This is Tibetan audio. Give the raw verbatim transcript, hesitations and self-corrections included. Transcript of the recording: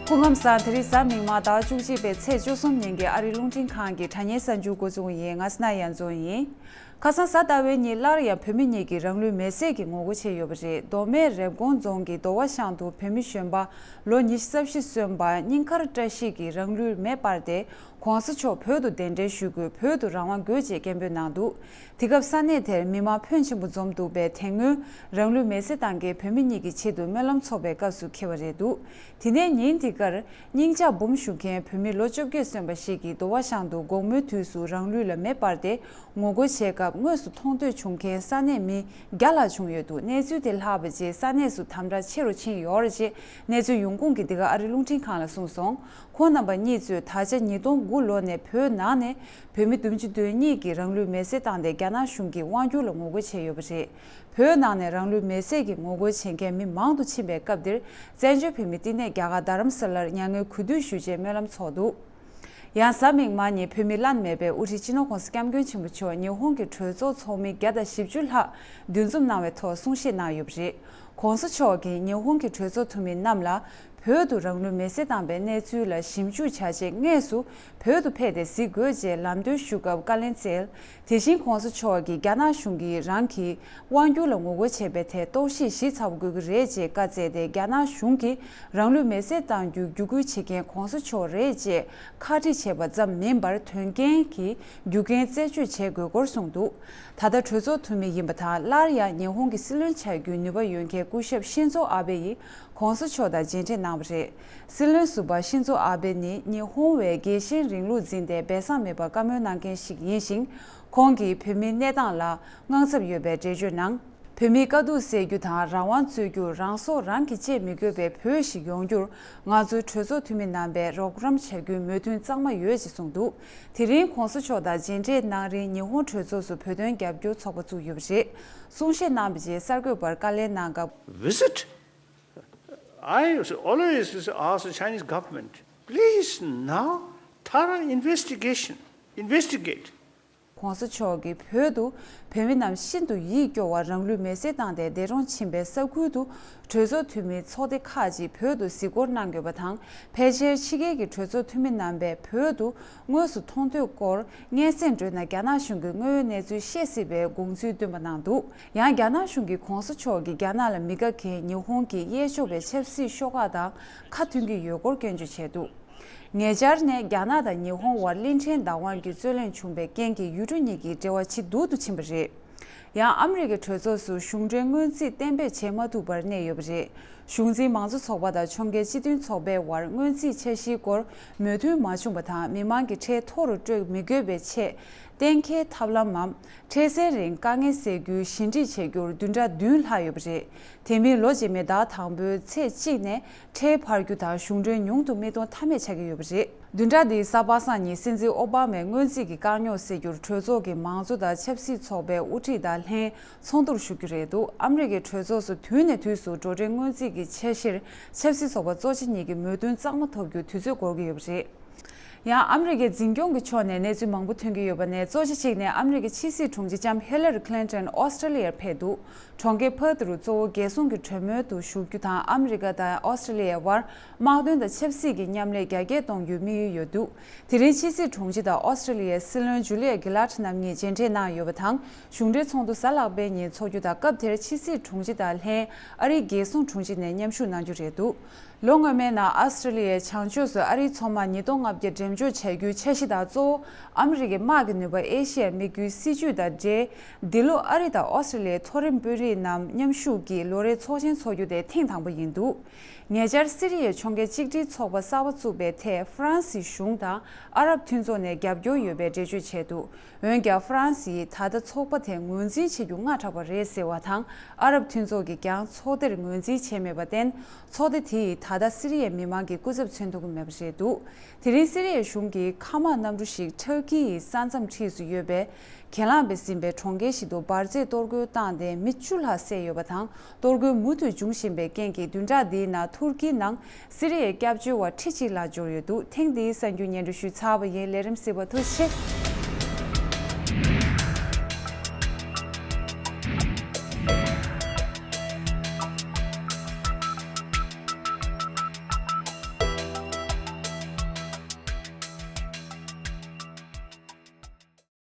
སྐུ་ཁམས་བཟང་། དེ་རིང་གཟའ་མིག་དམར་ཟླ་བ་བཅུ་གཅིག་པའི་ཚེས་བཅུ་གསུམ་ཉིན་གྱི་ཨ་རིའི་རླུང་འཕྲིན་ཁང་གི་དྲ་བརྙན་གསར་འགྱུར་འགོ་འཛུགས་ཡིན། ང་སྣ་ཡན་ཛོ་ཡིན། ཁ་སང་གཟའ་ཟླ་བའི་ཉིན་སླར་ཡང་བོད་མི་གཉིས་ཀྱིས་རང་ལུས་མེར་སྲེག་གི་ངོ་རྒོལ་བྱས་ཡོད་པ་རེད། མདོ་སྨད་རེབ་གོང་རྫོང་གི་མདོ་བ་ཤང་དུ་བོད་མི་གཞོན་པ་ལོ་ཉི་ཤུ་རྩ་བཞི་སོན་པ་སྙིང་དཀར་བཀྲ་ཤིས་ཀྱིས་རང་ལུས་མེ་སྤར་ཏེ། གོང་ས་མཆོག་བོད་དུ་གདན་འདྲེན་ཞུ་དགོས། བོད་དུ་རང་དབང་དགོས་ཅེས་སྐད་འབོད་གནང་འདུག། དེ་སྐབས་ས་གནས་དེར་མི་མང་ཕོན་ཆེན་པོ་འཛོམས་འདུག་པས། དེ་སྔོན་རང་ལུས་མེར་སྲེག་བཏང་མཁན་བོད་མི་གཉིས་ཀྱི་ཆེད་དུ་སྨོན་ལམ་འཚོགས་པའི་སྐབས་སུ་འཁེལ་བ་རེད་འདུག། དེ་ནས་ཉིན་དེ་གར་སྙིང་ལྕགས་འབུམ་བཞུགས་མཁན་བོད་མི་ལོ་བཅོ་བརྒྱད་སོན་པ་ཞིག་གིས་མདོ་བ་ཤང་དུ་དགོང་མོའི་དུས་སུ་རང་ལུས་ལ་མེ་སྤར་ཏེ་ངོ་རྒོལ་བྱས་སྐབས་དངོས་སུ་མཐོང་ཐོས་བྱུང་མཁན་ས་གནས་མི་བརྒྱ་ལྷག་བྱུང་ཡོད་འདུག། གནས་ཚུལ་དེ་ལྷག་པ་རྗེས་ས་གནས་སུ་དམ་དྲག་ཆེ་རུ་ཕྱིན་ཡོད་རེད་ཅེས་གནས་ཚུལ་ཡོང་ཁུངས་ཀྱིས་འདི་ག་ཨ་རི་རླུང་འཕྲིན་ཁང་ལ་གསུངས་སོང་། ཁོང་རྣམ་པ་གཉིས་གཙོས་ད་ཆ་ཉིས་སྟོང་དགུ་ལོ་ནས་བོད་ནང་ནས་བོད་མི་བདུན་ཅུ་དོན་གཉིས་ཀྱིས་རང་ལུས་མེར་སྲེག་བཏང་སྟེ་རྒྱ་ནག་གཞུང་གི་དབང་བསྒྱུར་ལ་ངོ་རྒོལ་བྱས་ཡོད་པ་རེད། བོད་ནང་ནས་རང་ལུས་མེར་སྲེག་གི་ངོ་རྒོལ་བྱེད་མཁན་མི་མང་དུ་ཕྱིན་པའི་སྐབས་འདིར། བཙན་བྱོལ་བོད་མི་བསྟི་གནས་རྒྱ་གར་རྡ་རམ་ས་ལར་མྱ་ངན་གུས་འདུད་ཞུ་ཆེད་སྨོན་ལམ་འཚོགས་འདུག། ཡང་གཟའ་མིག་དམར་ཉིན་བོད་མི་བླ་ན་མེད་པའི་དབུ་ཁྲིད་སྤྱི་ནོར་༸གོང་ས་༸སྐྱབས་མགོན་ཆེན་པོ་མཆོག་ཉི་ཧོང་གི་གྲོས་ཚོགས་ཚོགས་མི་བརྒྱ་དང་བཞི་བཅུ་ལྷག་འདུ་འཛོམས་གནང་བའི་ཐོག་གསུང་བཤད་གནང་ཡོད་པ་རེད། ༸གོང་ས་མཆོག་གིས་ཉི་ཧོང་གི་གྲོས་ཚོགས་འཐུས་མི་རྣམས་ལ། བོད་དུ་རང་ལུས་མེར་སྲེག་བཏང་པའི་གནས་ཚུལ་ལ་ཞིབ་འཇུག་བྱ་ཆེད་དངོས་སུ་བོད་དུ་ཕེབས་ཏེ་གཟིགས་དགོས་ཅེས་ལམ་སྟོན་ཞུ་སྐབས་བཀའ་ལན་སྩལ། དེ་བཞིན་༸གོང་ས་མཆོག་གིས་རྒྱ་ནག་གཞུང་གིས་རང་གི་དབང་བསྒྱུར་ལ་ངོ་རྒོལ་བྱས་པའི་ཐད་རྟོག་ཞིབ་ཞིབ་ཚགས་པོ་དགོས་ཀྱི་རེད་ཅེས་བཀའ་སྩལ་ཏེ། རྒྱ་ནག་གཞུང་གིས་རང་ལུས་མེར་སྲེག་གཏང་རྒྱུའི་བརྒྱུད་སྐུལ་བྱེད་མཁན་༸གོང་ས་མཆོག་རེད་ཅེས་ཁ་འཁྲི་བྱས་པ་ཙམ་མིན་པར། དོན་རྐྱེན་གྱི་རྒྱུ་རྐྱེན་རྩད་གཅོད་བྱེད་དགོས་སྐོར་གསུངས་འདུག། ད་ལྟ་གྲོས་ཚོགས་འཐུས་མི་ཡིན་པ་དང་། སླར་ཡང་ཉི་ཧོང་གི་སྲིད་བློན་བྱ་རྒྱུའི་ནུས་པ་ཡོད་མཁན་སྐུ་ཞབས་ཤིན་ཛོ་ཨ་བྷེ་ཡིས་༸གོང་ས་མཆོག་དང་མཇལ་འཕྲད་གནང་བ་རེད། སྲིད་བློན་ཟུར་པ་ཤིན་ཛོ་ཨ་བྷེ་ནི་ཉི་ཧོང་བས་རྒྱལ་ཞེན་རིང་ལུགས་འཛིན་ཏེ། སྦས་གསང་མེད་པར་བཀའ་མོལ་གནང་མཁན་ཞིག་ཡིན་ཞིང་། ཁོང་གིས་བོད་མིའི་གནས་སྟངས་ལ་དངངས་འཚབ་ཡོད་པའི་འགྲེལ་བརྗོད་གནང་། བོད་མིའི་དཀའ་སྡུག་སེལ་རྒྱུ་དང་། རང་དབང་རྩོད་རྒྱུར་རང་སྲོག་རང་གིས་བཅད་མི་དགོས་པའི་བོད་ཞིག་ཡོང་རྒྱུར། ང་ཚོའི་གྲོས་ཚོགས་འཐུས་མི་རྣམ་པས་རོགས་རམ་བྱ་རྒྱུའི་མོས་མཐུན་གཙང་མ་ཡོད་ཅེས་གསུངས་འདུག། དེ་རིང་༸གོང་ས་མཆོག་དང་མཇལ་འཕྲད་གནང་རིང་། ཉི་ཧོང་གྲོས་ཚོགས་སུ་བོད་དོན་རྒྱབ་སྐྱོར་ཚོགས་པ་བཙུགས་ཡོད་པ་རེད། གསུང་བཤད་གནང་བ་རྗེས་གསར་འགོད་པར་བཀའ་ལན་གནང་སྐབས། Visit. I always ask the Chinese government, please now thorough investigation, investigate. ༸གོང་ས་མཆོག་གིས་བོད་དུ་བོད་མི་རྣམས་ཤིན་ཏུ་ཡིད་སྐྱོ་བར་རང་ལུས་མེར་སྲེག་བཏང་སྟེ་འདས་གྲོངས་ཕྱིན་པའི་ས་ཁུལ་དུ། གྲོས་ཚོགས་འཐུས་མིའི་ཚོགས་སྡེ་ཁག་ཅིག་བོད་དུ་གཟིགས་སྐོར་གནང་དགོས་པ་དང་། ཕལ་ཆེར་ཕྱི་རྒྱལ་གྱི་གྲོས་ཚོགས་འཐུས་མི་རྣམ་པས་བོད་དུ་དངོས་སུ་མཐོང་ཐོས་སྐོར་སྙན་སེང་སྤྲོད་ན། རྒྱ་ནག་གཞུང་གི་དངོས་ཡོད་གནས་ཚུལ་ཤེས་སྲིད་པའི་དགོངས་ཚུལ་བཏོན་པ་གནང་འདུག། ཡང་རྒྱ་ནག་གཞུང་གིས་༸གོང་ས་མཆོག་གིས་རྒྱ་ནག་ལ་མི་དགའ་མཁན་ཉི་ཧོང་གི་གཡས་ཕྱོགས་པའི་ཆབ་སྲིད་ཤོག་ཁག་དང་ཁ་མཐུན་གྱི་ཡོད་སྐོར་སྐྱོན་བརྗོད་བྱས་འདུག། ཉེ་ཆར་ནས་རྒྱ་ནག་དང་ཉི་ཧོང་དབར་གླིང་ཕྲན་བདག་དབང་གི་རྩོད་གླེང་བྱུང་བའི་རྐྱེན་གྱིས་ཡུལ་གྲུ་གཉིས་ཀྱི་འབྲེལ་བ་ཇེ་སྡུག་ཏུ་ཕྱིན་པ་རེད། ཡང་ཨ་མི་རི་ཀའི་གྲོས་ཚོགས་སུ་གཞུང་འབྲེལ་སྔོན་རྩིས་གཏན་འབེབས་བྱེད་མ་ཐུབ་པར་གནས་ཡོད་པ་རེད། གཞུང་འཛིན་མང་གཙོ་ཚོགས་པ་དང་ཕྱོགས་འགལ་སྤྱི་མཐུན་ཚོགས་པའི་དབར་སྔོན་རྩིས་འཆར་གཞིའི་སྐོར་མོས་མཐུན་མ་བྱུང་པ་དང་། མི་མང་གི་ཁྲལ་མཐོ་རུ་སྤྲོད་མི་དགོས་པའི་ཆེད་གཏན་འཁེལ་ཐབས་ལམ་མམ། ཁྲལ་སེལ་རིང་དཀའ་ངལ་སེལ་རྒྱུའི་ཞི་འགྲིག་བྱེད་རྒྱུར་བདུན་ཕྲག་བདུན་ལྷག་ཡོད་པ་རེད། དེ་མིན་ལོ་རྗེས་མའི་ཟླ་དང་པོའི་ཚེས་གཅིག་ནས་ཁྲལ་འཕར་རྒྱུ་དང་གཞུང་འབྲེལ་ཉུང་དུ་མི་གཏོང་ཐབས་མེད་ཆགས་ཀྱི་ཡོད་པ་རེད། བདུན་ཕྲག་འདིའི་གཟའ་པ་སངས་ཉིན་སྲིད་འཛིན་ཨོ་བྷ་མས་སྔོན་རྩིས་ཀྱི་དཀའ་རྙོག་སེལ་རྒྱུར་གྲོས་ཚོགས་ཀྱི་མང་གཙོ་དང་ཆབ་སྲིད་ཚོགས་པའི་དབུ་ཁྲིད་དང་ལྷན་ཚོགས་འདུར་ཞུགས་རྒྱུ་རེད་འདུག། ཨ་མི་རི་ཀའི་གྲོས་ཚོགས་སུ་དུས་ནས་དུས་སུ་འགྲོ་གྲོན་སྔོན་རྩིས་ཀྱི་འཆར་གཞིར་ཆབ་སྲིད་ཚོགས་པ་གཙོ་ཆེ་གཉིས་ཀྱིས་མོས་མཐུན་གཙང་མ་ཐོབ་རྒྱུར་དུས་ཚོད་འགོར་གྱི་ཡོད་པ་རེད། ཡང་ཨ་མི་རི་ཀའི་འཛིན་སྐྱོང་གི་ཕྱོགས་ནས་གནས་ཚུལ་མང་པོ་ཐོན་གྱི་ཡོད་པ་ནས། གཙོ་ཆེ་གཅིག་ནས་ཨ་མི་རི་ཀའི་ཕྱི་སྲིད་དྲུང་ཆེ་ལྕམ་ཧི་ལ་རི་ཁི་ལིན་ཏོན་ཨོ་སི་ཀྲི་ལི་ཡར་ཕེབས་འདུག། གྲོང་ཁྱེར་ཕར་ཏུ་རུ་གཙོ་བོ་རྒྱལ་སྲུང་གི་གྲོས་མོལ་དུ་ཞུགས་རྒྱུ་དང་། ཨ་མི་རི་ཀ་དང་ཨོ་སི་ཀྲི་ལི་ཡའི་དབར་དམག་དོན་དང་ཆབ་སྲིད་ཀྱི་མཉམ་ལས་རྒྱ་སྐྱེད་གཏོང་རྒྱུའི་དམིགས་ཡུལ་ཡོད་འདུག། དེ་རིང་ཕྱི་སྲིད་དྲུང་ཆེ་དང་ཨོ་སི་ཀྲི་ལི་ཡའི་སྲིད་བློན་ཇུ་ལི་ཡ་གི་ལར་ཌི་རྣམ་གཉིས་མཇལ་འཕྲད་གནང་ཡོད་པ་དང་། གཞུང་འབྲེལ་ཚོགས་འདུ་གཟའ་ལྷག་པའི་ཉིན་འཚོགས་རྒྱུ་དང་། སྐབས་དེར་ཕྱི་སྲིད་དྲུང་ཆེ་དང་ལྷན་ཨ་རིའི་རྒྱལ་སྲུང་དྲུང་ཆེ་ནས་མཉམ་ཞུགས་གནང་རྒྱུ་རེད་འདུག། ལོ་སྔོན་མའི་ནང་ཨ་སི་ཀྲི་ལི་ཡའི་བྱང་ཕྱོགས་སུ་ཨ་རིའི་མཚོ་དམག་ཉིས་སྟོང་ལྔ་བརྒྱ་འགྲེམས་འཇོག་བྱ་རྒྱུའི་འཆར་གཞི་དང་། གཙོ་བོ་ཨ་མི་རི་ཀའི་དམག་གི་ནུས་པ་ཨེ་ཤི་ཡར་དམིགས་རྒྱུའི་སྲིད་ཇུས་དང་འབྲེལ། འདི་ལོ་ཨ་རི་དང་ཨོ་སི་ཀྲི་ལི་ཡའི་མཐོ་རིམ་དཔོན་རིགས་རྣམས་མཉམ་ཞུགས་ཀྱིས་ལོ་རེའི་ཚོགས་ཆེན་འཚོགས་རྒྱུ་དེ་ཐེངས་དང་པོ་ཡིན་འདུག། ཉེ་ཆར་སི་རི་ཡའི་ཕྱོགས་འགལ་གཅིག་སྒྲིལ་ཚོགས་པ་གསར་པ་བཙུགས་པའི་ཐད་ཧྥ་རན་སིའི་གཞུང་དང་ཨ་རབ་མཐུན་ཚོགས་ནས་རྒྱབ་སྐྱོར་ཡོད་པའི་འགྲེལ་བརྗོད་བྱས་འདུག། འོན་ཀྱང་ཧྥ་རན་སིས་ད་ལྟ་ཚོགས་པ་དེ་ངོས་འཛིན་བྱེད་རྒྱུ་སྔ་དྲགས་པ་རེད་ཟེར་བ་དང་། ཨ་རབ་མཐུན་ཚོགས་ཀྱིས་ཀྱང་ཚོགས་སྡེར་ངོས་འཛིན་བྱས་མེད་པར་བརྟེན། ཚོགས་སྡེ་དེ་ཡིས་ད་ལྟ་སི་རི་ཡའི་མི་མང་གི་སྐུ་ཚབ་མཚོན་ཐུབ་ཀྱི་མེད་པ་རེད་འདུག། དེ་རིང་སི་རི་ཡའི་གཞུང་གིས་མཁའ་དམག་གནམ་གྲུ་ཞིག་ཊར་ཀི་ཡི་ས་མཚམས་འཁྲིས་སུ་ཡོད་པའི་གྱེན་ལངས་པས་ཟིན་པའི་གྲོང་ཁྱེར་ཞིག་ཏུ་འབར་རྫས་གཏོར་རྒོལ་བཏང་སྟེ་མི་བཅུ་ལྷག་བསད་ཡོད་པ་དང་། གཏོར་རྒོལ་མུ་མཐུད་འབྱུང་བཞིན་པའི་རྐྱེན་གྱིས་བདུན་ཕྲག་འདིའི་ནང་ཐུར་ཀིའི་ནང་སི་རི་ཡའི་སྐྱབས་བཅོལ་བ་ཁྲི་གཅིག་ལ་འབྱོར་ཡོད་འདུག། ཐེངས་འདིའི་གསར་འགྱུར་སྙན་སྒྲོན་ཞུས་ཚར་བ་ཡིན། ལས་རིམ་གཟིགས་པར་ཐུགས་རྗེ་ཆེ།